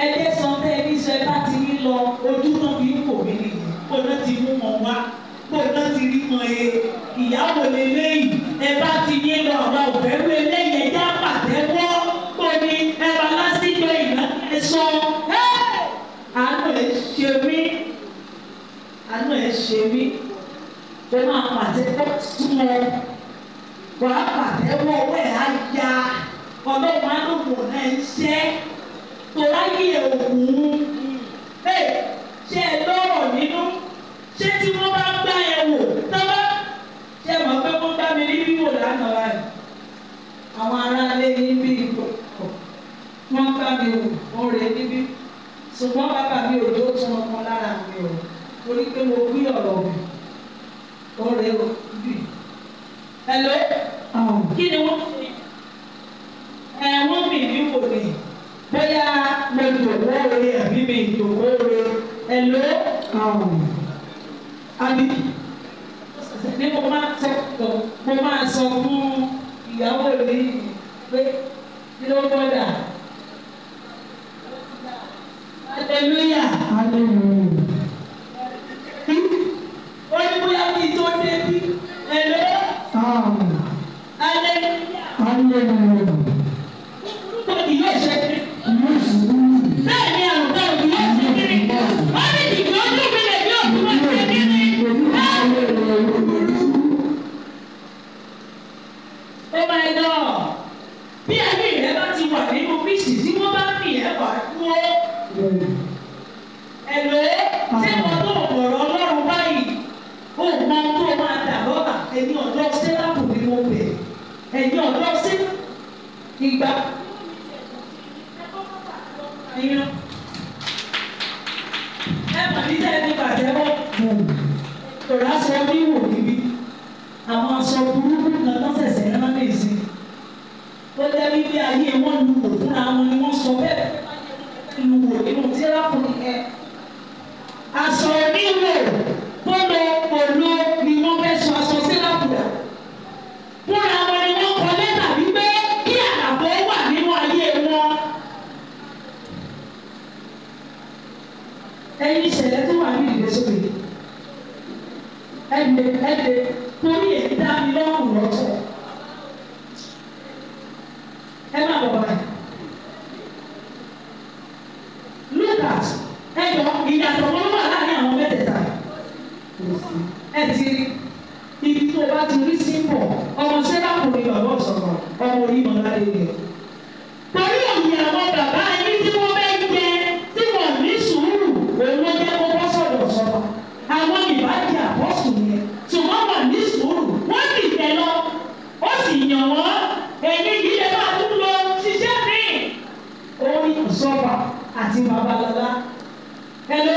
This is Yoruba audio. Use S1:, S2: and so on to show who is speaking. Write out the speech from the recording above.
S1: Ẹgbẹ́ sọ tẹ́ ẹ ní sọ ẹ bá ti ní lọ ojú náà fi ń wò mí nìyẹn. Kó náà ti mú wọn wá. Kó náà ti rí wọn e. Ìyàwó lélẹ́yìí. Ẹ bá ti ní lọ ọ̀rọ̀ òfẹ́rú eléyìí ẹjẹ́ àpàtẹ́wọ́. Kó ní ẹ bá lásìkò ìná ẹ sọ. Àánú ẹ ṣe mí. Àánú ẹ ṣe mí. Ó máa pàtẹ́wọ́ sún ọ. Wàá pàtẹ́wọ́ ọwọ́ ẹ̀ á ya. Ọlọ́run á ló wò náà ń ṣẹ́. Tòláyé ògùn. Ṣé ẹ lọ́rọ̀ nínú? Ṣé tí wọ́n bá gbá ẹ wò? Tọ́lá ṣé mọ̀ pé wọ́n gbá mi ní wíwò lánàá báyìí? Àwọn aráalé níbí ìgbò wọ́n gbá mi wò, wọ́n rè é níbí. Ṣùgbọ́n bàbá mi ò jó tún ọmọ lára mi o. Torí pé mo gbé ọ̀rọ̀ mi. Ó rè é o bí. Hello? Kí ni wọ́n fi? Ẹ wọ́n mì mí wò ni. Bóyá mo jòkó re àbí mi jòkó re. Hello? Àbí? Ní mo máa sọ fún ìyàwó mi pé kí ló gbọ́dà? Hallelujah.
S2: Hallelujah.
S1: Ó ní bóyá kí n tó débí. Hello? Hallelujah.
S2: Hallelujah.
S1: Kò kì yóò ṣe kiri. Bẹ́ẹ̀ ni àrùn kan kì yóò ṣe kiri. Ó ní kìkì ojú mi lè bí òkú máa ṣe kiri. Oh my God! Bí ayé rẹ bá ti wà nínú Kristi tí wọ́n bá fi ẹ̀ wá dúró. Ẹ̀lò ṣé wọn tó ọ̀rọ̀ Ọlọ́run báyìí? Ó mọ tó máa dà lọ́la. Ẹ̀yin ọ̀dọ́ Sẹ́ráfù ni mo bẹ̀. Ẹ̀yin ọ̀dọ́ Sẹ́ráfù ìgbà. Ẹ mọ̀ ní sẹ́yìn ní pàtẹ́wọ́. Tòrá sọ bí wò níbí. Àwọn aṣọ burúkú kan tó ṣẹ̀ṣẹ̀ rán ní ìsìn. Ó jẹ́ wípé ayé wọn lu wò fúnra wọn ni wọ́n sọ bẹ́ẹ̀ lu wò nínú tíráfù nìyẹn. Aṣọ oníwò tó lọ òlo ni wọ́n fẹ́ sọ aṣọ síráfù dà. Fúnra wọn ni wọ́n kọ lẹ́tà wípé kí àlàfo wà nínú ayé wọn. Ẹyin ìṣẹ̀lẹ̀ tó wà ní ìdílé sókè. Ẹ̀dẹ̀ torí èyí dá mi lọ́rùn lọ́tọ̀. Ẹ má bọ̀ báyìí. Look at ẹjọ́ ìyàtọ̀ wọn wà láàrin àwọn mẹ́tẹ̀ẹ̀ta. Ẹ ti rí ibi tó o bá ti rí símbọ̀ ọmọ sẹ́dáàpù ni bàbá ọ̀sọ̀rọ̀ ọmọ orí mọ̀ládé ni. Torí òye àwọn bàbá ẹni tí wọ́n fẹ́ jẹ tí wọ́n ní sùúrù òun ló jẹ́ kó bọ́ sọ̀dọ̀ sọ̀rọ̀. Àwọn ìbàjẹ́ àpọ́sù yẹn ṣùgbọ́n wọ́n ní sùúrù wọ́n sì tẹ̀ lọ ó sì yàn wọ́n ẹ̀yìn yìí lè máa tún lọ ṣiṣẹ́ míì. Orí Sọ́fà àti Babalọ́lá. Hello?